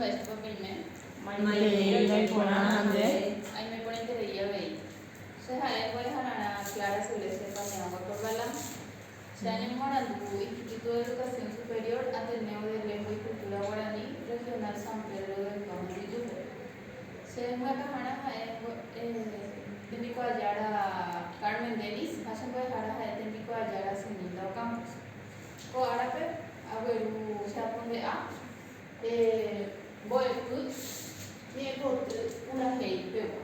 mba'éichapa peime? Maitei, roiporã ha nde? Aime porãiterei avei. Che ha'e mbo'ehararã Clara Celeste Paniagua Corbalán. Che añemoarandu Instituto de Educación Superior Ateneo de Lengua y Cultura Guaraní Regional San Pedro del Mbujupe. Che myakãhára ha'e tembikuaajára Carmen Denis ha che mbo'ehára ha'e tembikuaajára Zunilda Ocampos. Ko árape agueru che aponde'a pe mbo'epy ñe'ẽpoty purahéi pegua.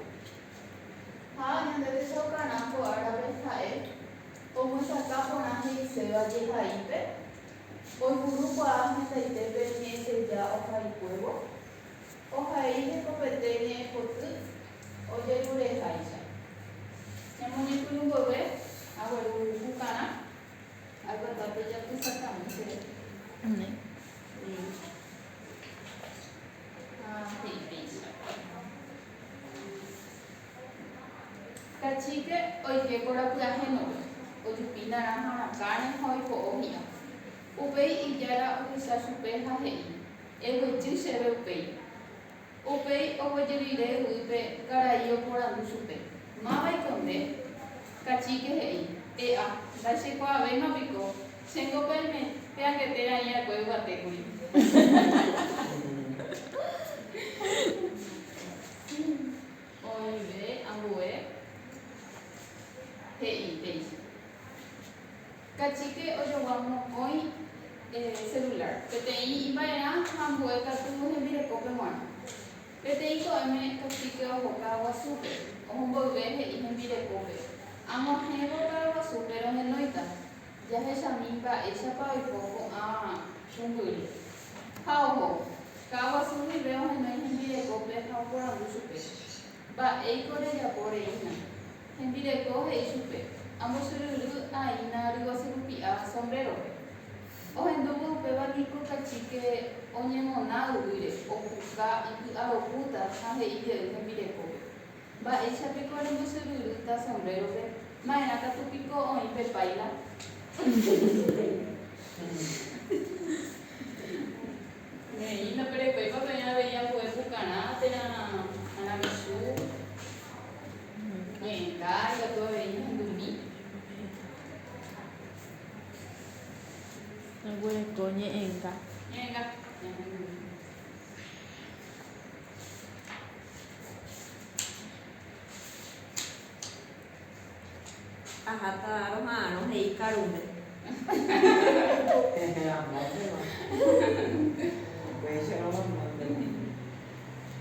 Ha ñande techaukarã ko árape ha'e omyesakã porã he'iséva jehaípe, oipuru kuaa hendaitépe ñe'ẽteja ohaikuévo, ohai hekopete ñe'ẽpoty ojerureháicha. Ñamoñepyrũ mboyve agueru pukarã. Aguata pejapysakami chéve. Ha he'i péicha. Kachíke oike korapy ahénope, ojupi narãha rakãre ha oipo'o hi'a. Upéi ijára ohecha chupe ha he'i, Eguejy chéve upéi. Upéi oguejy rire yvýpe karai oporandu chupe, Mávaiko nde? Kachíke he'i, E'a, ndachekuaavéima piko, chéngo pe angete raĩ akue yvate kuri. Oĩve ambue he'i péicha. Kachíke ojogua mokõi celular, peteĩ imba'erã ha ambue katu hembirekópe g̃uarã. Peteĩ ko'ẽme Kachíke oho Ka'aguasúpe, oho mboyve he'i hembirekópe, Ag̃uahẽvo Ka'aguasúpe rohenóita, jahechami mba'éichapa oiko ko'ã pumbyry. Ha oho. Ka'aguasu guive ohenói hembirekópe ha oporandu chupe, Mba'éiko rejapo reína? Hembireko he'i chupe, Ambochyryry aína ryguasu rupi'a sombrérope. Ohendúvo upéva niko Kachíke oñemona yvýre, opuka, ipy'aropúta ha he'i jey hembirekópe, Mba'éicha piko rembochyryrýta sombrérope, ma'erã katu piko oĩ pe páila? Néi, ndaperekóipa peẽ avei ambue pukarã térã aravichu, ñe'ẽnga, ikatu avei ñahendumi. Aguereko ñe'ẽnga. Ñe'ẽnga, ñahendumi. Aháta roha'arõ he'i karume.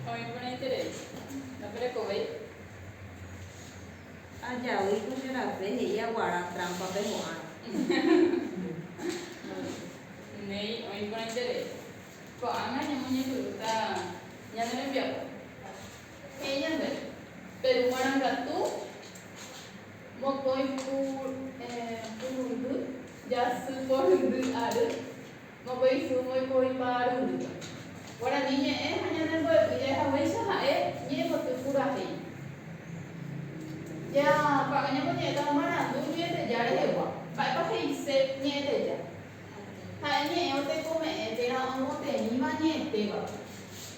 Oĩ porãiterei. Ndaperekovéi. Ajavýiko che rape he'i aguara trámpape ho'árõ. Néi, oĩ porãiterei. Ko'ág̃a ñamoñepyrũta ñane rembiapo. He'i ñandéve, Peru marangatu, mokõi purundy, jasy porundy ary, mokõi sy moikõipa arundýpe. Guarani ñe'ẽ ha ñane mbo'epy ja'ehaguéicha ha'e ñe'ẽpoty purahéi. Ja ko'ág̃a ñamoñe'ẽta marandu ñe'ẽteja rehegua. Mba'épa he'ise ñe'ẽteja? Ha'e ñe'ẽ otekome'ẽ térã omoteĩva ñe'ẽtévape.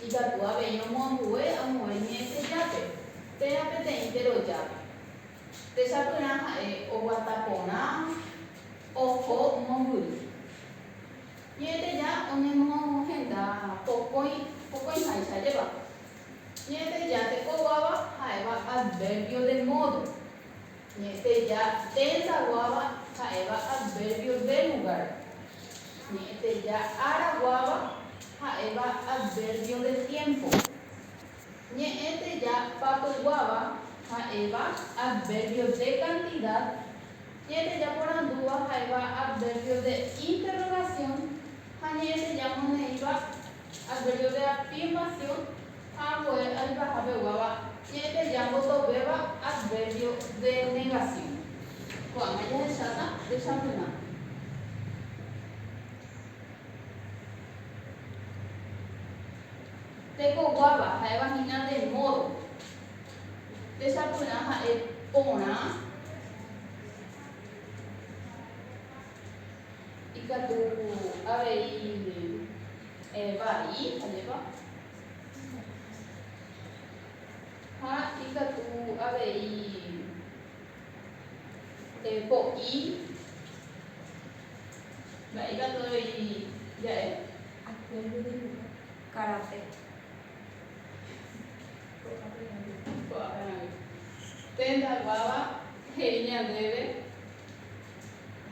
Ikatu avei omoambue ambue ñe'ẽtejápe térã peteĩ terojápe. Techapyrã ha'e oguata porã, oho mombyry. Ñe'ẽteja oñemohenda pokõi pokõiháicha jeva. Ñe'ẽteja tekoguáva ha'éva adverbio de modo. Ñe'ẽteja tendaguáva ha'éva adverbio de lugar. Ñe'ẽteja araguáva ha'éva adverbio de tiempo. Ñe'ẽteja papyguáva ha'éva adverbio de cantidad. Ñe'ẽteja porandúva ha'éva adverbio de interrogación ha ñe'ẽteja moneĩva adverbio de afirmación Ha ambue aipaha peguáva ñe'ẽteja mbotovéva adverbio de negación. Ko'ág̃a jahecháta techapyrã. Tekoguáva ha'éva hína de modo. Techapyrã ha'e porã. Ikatu avei vai, ajépa? Po'i, mba'e ikatu avei ja'e? Karape. Ko'ápe rãve. Tendaguáva he'i ñandéve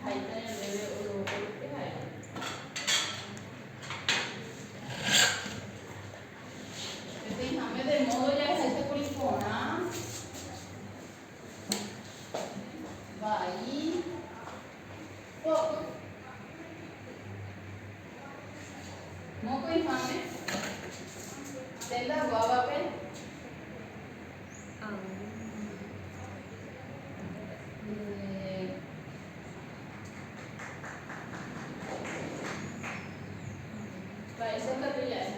Ahaíta ñandéve orupe ha'e. Peteĩháme de modo jahecha kuri porã, vai, po'y. Mokõiháme tendaguávape. Mba'éicha katu ja'e?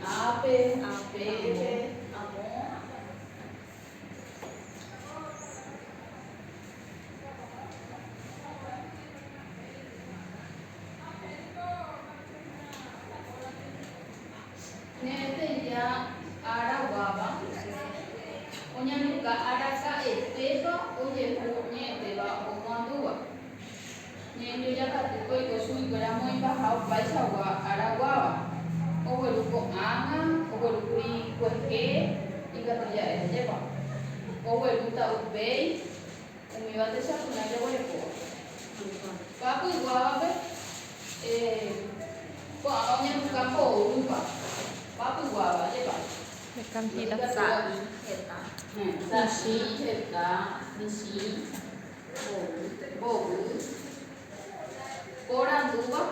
Ápe, pépe, amo. Ñañeteja araguáva oñanduka araka'etépa ojehu ñe'ẽtéva omoandúva. Ñe'ẽjojakatýpe oiko chuguikuéra moĩmbaha opaichagua araguáva. Ogueru ko'ág̃a, oguerúkuri kuehe, ikatu ja'e ajépa. Oguerúta upéi umíva techapyrã jaguerekóva. Papyguávape ko'ág̃a oñanduka mboýpa. Papyguáva, ajépa. Sa'i, heta. Sa'i, heta, michĩ, mbovy. Porandúva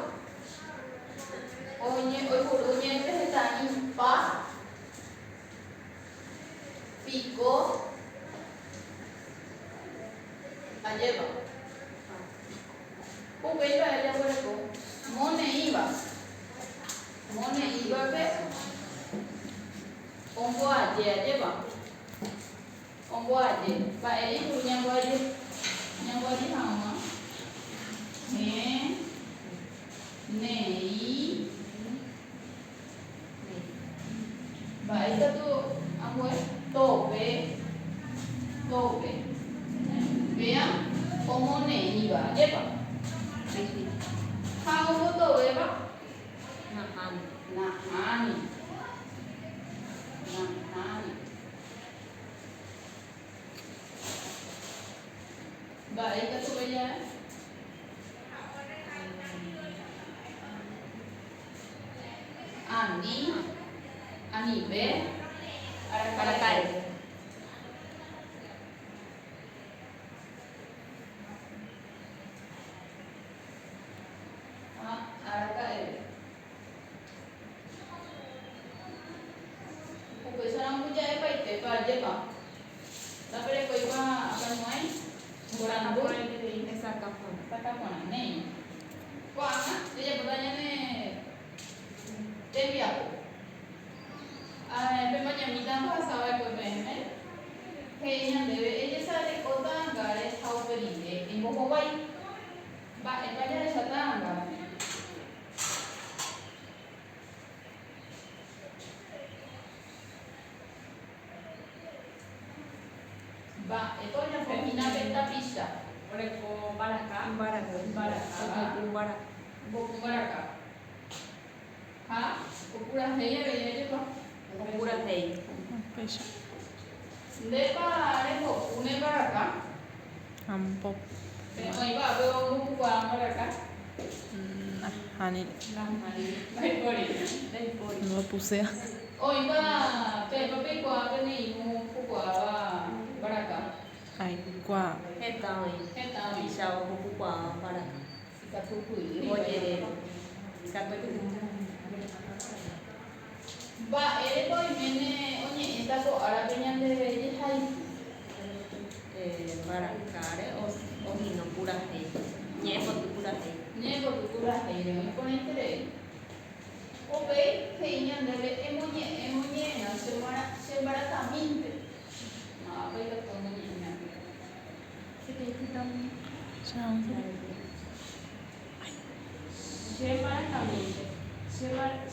oipuru ñe'ẽpe hetami pa, piko, Ajépa. Upéi mba'e jaguereko moneĩva. Moneĩvape omboaje, ajépa. Omboaje. Mba'e jaipuru ñamboaje ñamboaje hag̃ua. Héẽ. Neĩ. Mba'e katu ambue? Tove, tove. Péa omoneĩva, ajépa? Ha ombotovéva? Nahániri. Nahániri. Nahániri. Mba'e ikatu ja'e? Ani, anive, araka'eve. Ha araka'eve. Upéicharamo ja'epaitépa, ajépa? Ndaperekóipa apañuãi? Porandu. Hesakã porã. Hesakã porã. Néi. Ko'ág̃a jajapóta ñane tembiapo. Pemañamíta mbohasa va'ekue peẽme, he'i ñandéve ejesareko ta'angáre ha upe rire embohovái. Mba'épa jahecha ta'angápe? Mba'épa ojapo hína pe tapicha? Oreko mbaraka. Mbaraka. Mbaraka. Ombopu mbaraka. Ombopu mbaraka. Ha opurahéi avei ajépa? Opurahéi. Upéicha. Ndépa rembopu ne mbaraka? Ambopu. Oĩpa ápe ombopukuaa mbaraka? Nahániri. Nahániri. Ndaipóri. Ndaipóri. Mbopuséva. Oĩpa peẽpa peikuaa pene irũ ombopukuaáva mbaraka? Aikuaa. Heta oĩ. Heta oĩ. Tuicha ombopukuaáva mbaraka. Ikatupyry. Ojerére. Ikatu ojuhu. Mba'érepa oiméne oñe'ẽta ko árape ñande jehaipy? Mbarakáre ohino purahéi. Ñe'ẽpoty purahéi. Ñe'ẽpoty purahéire oĩ porãiterei. Upéi he'i ñandéve emoñe'ẽ emoñe'ẽrã che mbarakamínte. Mávapa ikatu omoñe'ẽ ñandéve? Che mbarakamínte.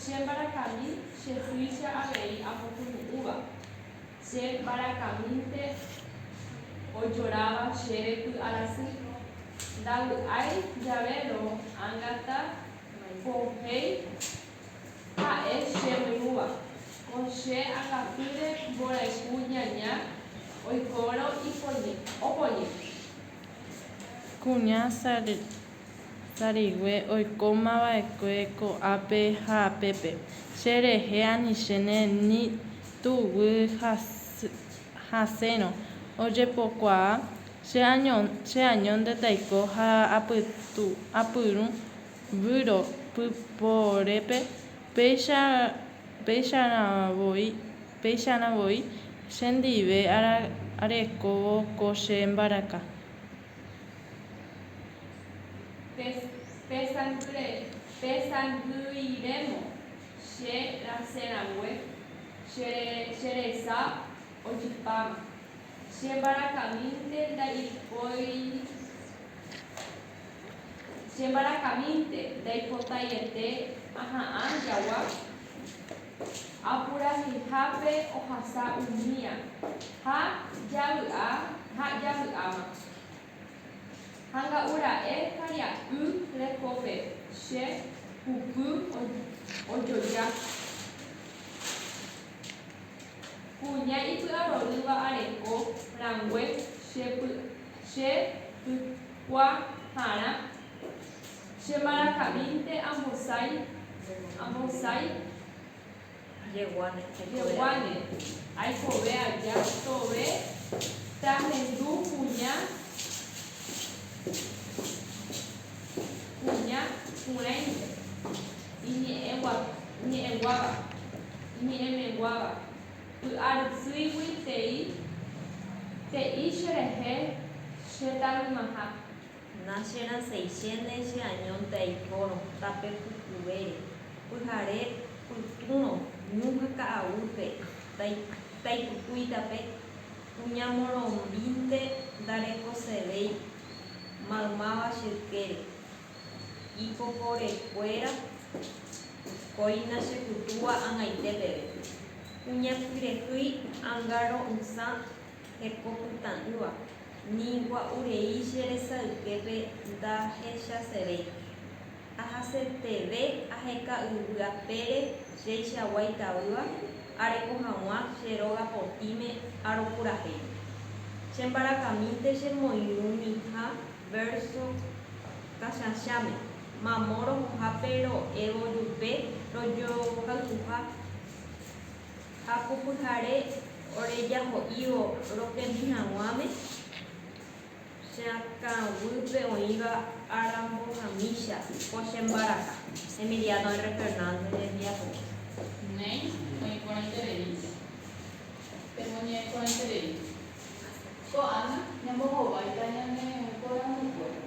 Che mbarakami che sýicha avei amokunu'ũva. Che mbarakamínte ojoráva chéve py'arasy. Ndavy'ái javérõ ág̃ata pohéi ha'e che moirũva. Ko che angapýre mborayhu ñaña oikórõ opoñy. Kuña sarigue oikomava'ekue ko'ápe ha pépe cherehe anichéne ni tuguy hasẽrõ ojepokuaa cheañónte taiko ha apyrũ výro pyporépe péicharãvoi chendive arekóvo ko che mbaraka. Pesangýiremo che rasẽrangue che resa ojypáma. Che mbarakamínte Che mbarakamínte ndaipotaiete aha'ã jagua apuraheihápe ohasa umía ha javy'a ha javy'áma. Ha nga'ura'e karia'y rekópe che kupy ojoja. Kuña ipy'arorýva areko rangue che pykuaharã, che marakamínte ambosái jeguáne aikove aja tove tahendu kuña kurãinte iñe'ẽmeguáva py'arysýigui te'i cherehe chetavymaha. Nacherasẽichéne cheañónte aikórõ tape pukuvére, pyhare pytũrõ ñu ha ka'aguýpe taipykúi tape, kuña morõmbínte ndarekosevéi maymáva che ykére, ipoporekuéra kóina chekutúva ag̃aite peve. Kuña pyrehýi anga ro'ysã heko pytã'ỹva, ni gua'urei che resayképe ndahechasevéi. Ahaseteve aheka yvy apére cheichagua itavýva areko hag̃ua che róga potĩme aropurahéi. Che mbarakamínte chemoirũmiha verso kachachãme, mamo rohohápe ro'évo jupe rojohayhuha ha ku pyhare orejaho'ívo rokemi hag̃uáme che akãguýpe oĩva arambohamícha ko che mbaraka. Emiliano R. Fernández rembiapo. Néi, oĩ porãiterei. Pemoñe'ẽ porãiterei. Ko'ág̃a ñambohováita ñane porandukuéra.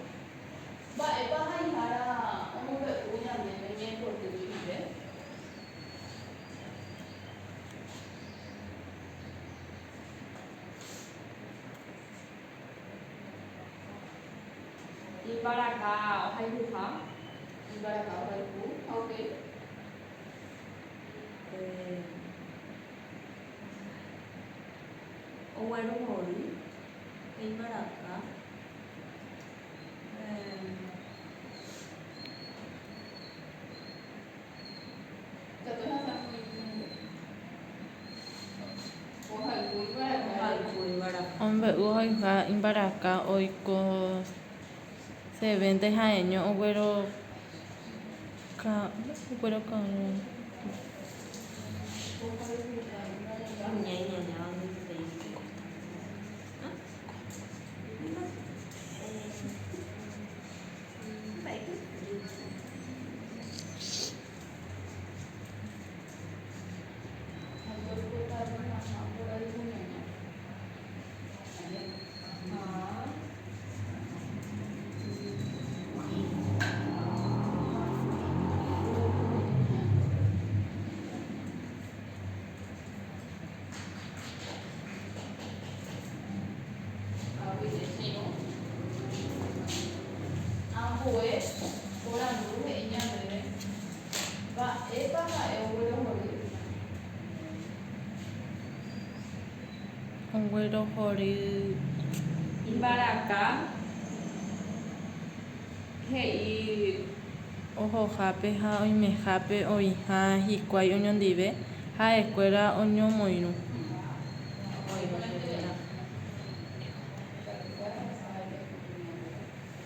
Mba'épa haihára omombe'u ñandéve ñe'ẽpoty rupive? Imbaraka ohayhuha. Imbaraka ohayhu ha upéi. Oguerohory pe imbaraka. Katu ehasa moĩmínte. Ohayhu imbaraka. Ohayhu imbaraka. Omombe'u ohayhuha imbaraka oikosevénte ha'eño oguerokarũ. Ohayhuha imbaraka. Kuña iñañáva ndoipotái chupe. Ha ndoipotavéimaha mborayhu ñaña. Aje. Mborayhu ñaña. Aguyje che irũ. Ambue porandu he'i ñandéve mba'épa ha'e oguerohory. Oguerohory. Imbaraka. He'i. Ohohápe ha oimehápe oĩha hikuái oñondive, ha'ekuéra oñomoirũ.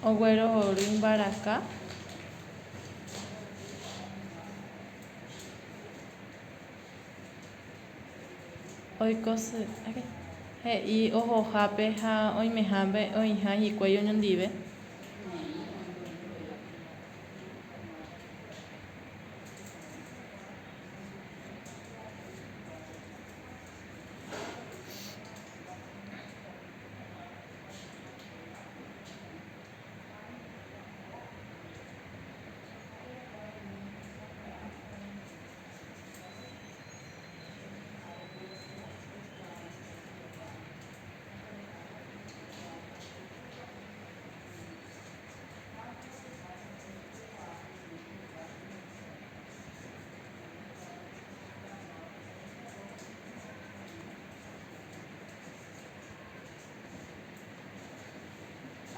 Oguerohory mbaraka. He'i ohohápe ha oimehápe oĩha hikuái oñondive.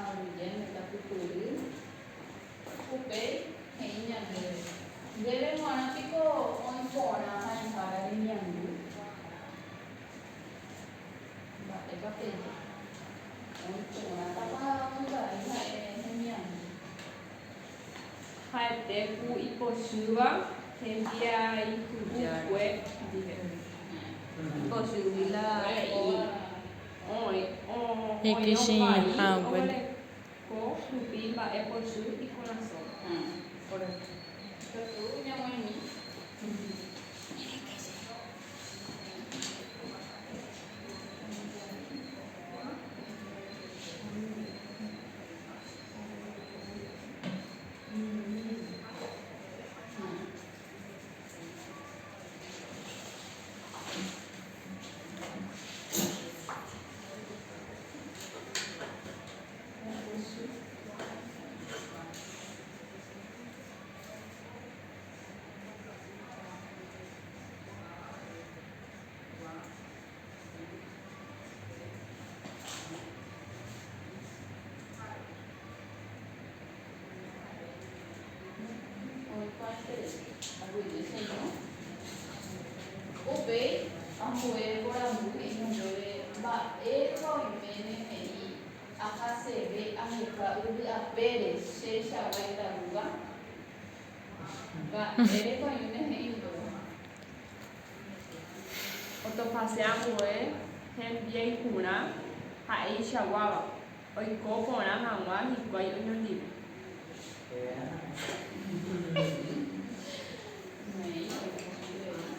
Aguyje ndekatupyry. Upéi he'i ñandéve, Ndéve g̃uarã piko oĩ porã haihára remiandu? Mba'épa peje? Oĩ porãtapa oĩ vai ha'e hemiandu? Ha'ete ku ipochýva hembiayhukue ndive. Ipochýgui la he'i. Oĩ Ikichĩhague. vai oguereko rupi mba'e pochy ikorasõme. Ikatu ñamoĩmi. Oĩ porãiterei. Aguyje che irũ. Upéi ambue porandu he'i ñandéve mba'épa oiméne he'i ahaseve aheka yvy apére che chagua itarúva. Mba'érepa oiméne he'i upéva? Otopase ambue hembiayhurã ha'eichaguáva, oiko porã hag̃ua hikuái oñondive. Néi, oĩ porãiterei.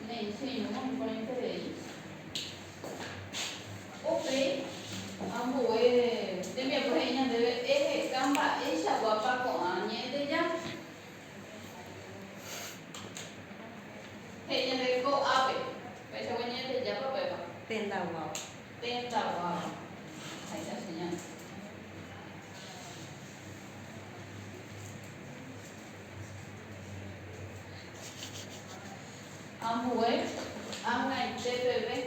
Néi, che irũ oĩ porãiterei. Upéi ambue tembiapo he'i ñandéve eheka mba'eichaguápa ko'ã ñe'ẽteja. He'i ñandéve ko'ápe, mba'eichagua ñe'ẽtejápa upéva? Tendaguáva. Tendaguáva. Háicha che ñande. Ambue ag̃aite peve.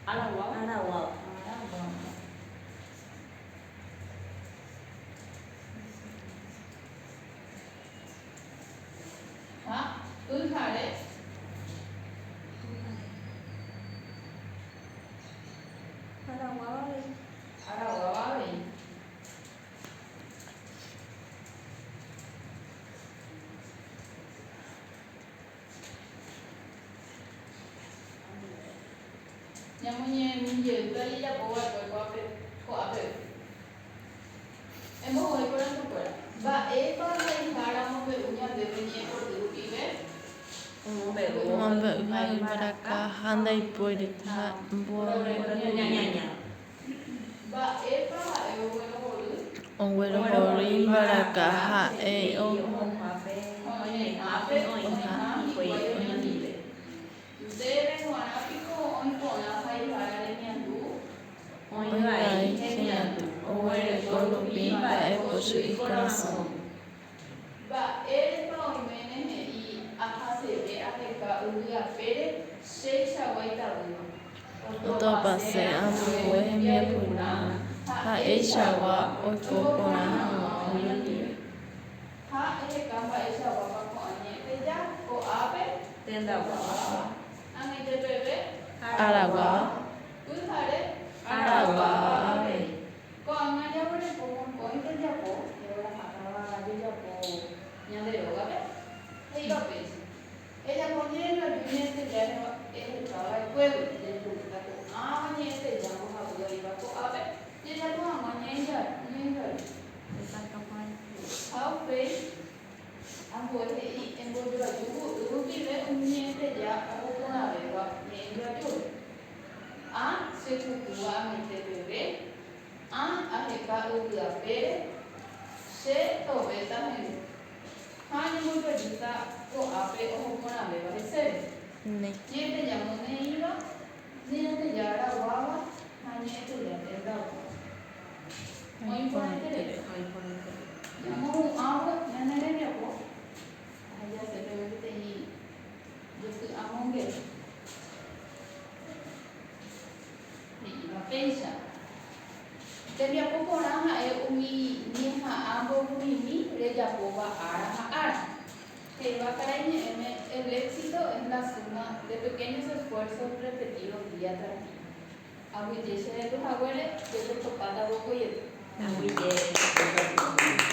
Araguáva. Araguáva. Araguáva. Ha pyhare. Araguáva avei. Araguáva. Ñamoñe'ẽmi jeýta jajapo va'ekue ko'ápe ko'a peve. Embohovái porandukuéra. Mba'épa haihára omombe'u ñandéve ñe'ẽpoty rupive? Omombe'u Omombe'u ha ha'e imbaraka imbaraka ha ndaipóriha ñaña. Mba'épa ha'e oguerohory? Oguerohory imbaraka ha'e ohohápe Oĩhápe oĩha oĩha hikuái hikuái oñondive. oñondive. Ndéve g̃uarã piko oĩ porã haihára remiandu? Oĩ Oĩ vai vai hemiandu, hemiandu, oguereko oguereko rupi rupi mba'epochy mba'epochy ikorasõme. ikorasõme. Mba'érepa oiméne he'i ahaseve aheka yvy apére cheichagua itavýva? Otopase ambue hembiapurã ha'eichagua oiko porã hag̃ua oñondive. Ha eheka mba'eichaguápa ko'ã ñe'ẽteja ko'ápe Tendaguáva. Ag̃aite peve Araguáva. Pyhare Araguáva avei. Ko'ág̃a jaguereko mokõi tembiapo jagueraháva jajapo ñande rógape, he'íva péicha. Ejapo ñe'ẽjoaju ñe'ẽteja ehekava'ekuégui, jaipurúta ko'ãva ñe'ẽteja mbohapy oĩva ko'ápe jajapo hag̃ua ñe'ẽjoaju. Ha upéi ambue he'i embojoaju hu'y rupive umi ñe'ẽteja ohoporãvéva ñe'ẽjoajúre. Ã che kukúva ag̃aite peve, ã aheka yvy apére, che tove tahendu. Ha ñembojoajúta ko'ápe ohoporãvéva heseve. Néi. Ñe'ẽteja moneĩva, ñe'ẽteja araguáva ha ñe'ẽteja tendaguáva. Oĩ porãiterei. Oĩ porãiterei. Ñamohu'ãvo ñane rembiapo, ahejase peve peteĩ jepy'amongeta. He'íva péicha. Tembiapo porã ha'e umi ñeha'ã mbovymi rejapóva ára ha ára. He'íva karai ñe'ẽme, El éxito es la suma de pequeños esfuerzos repetidos día tras día. Aguyje che rendu haguére, jajotopáta vokoiete. Aguyje.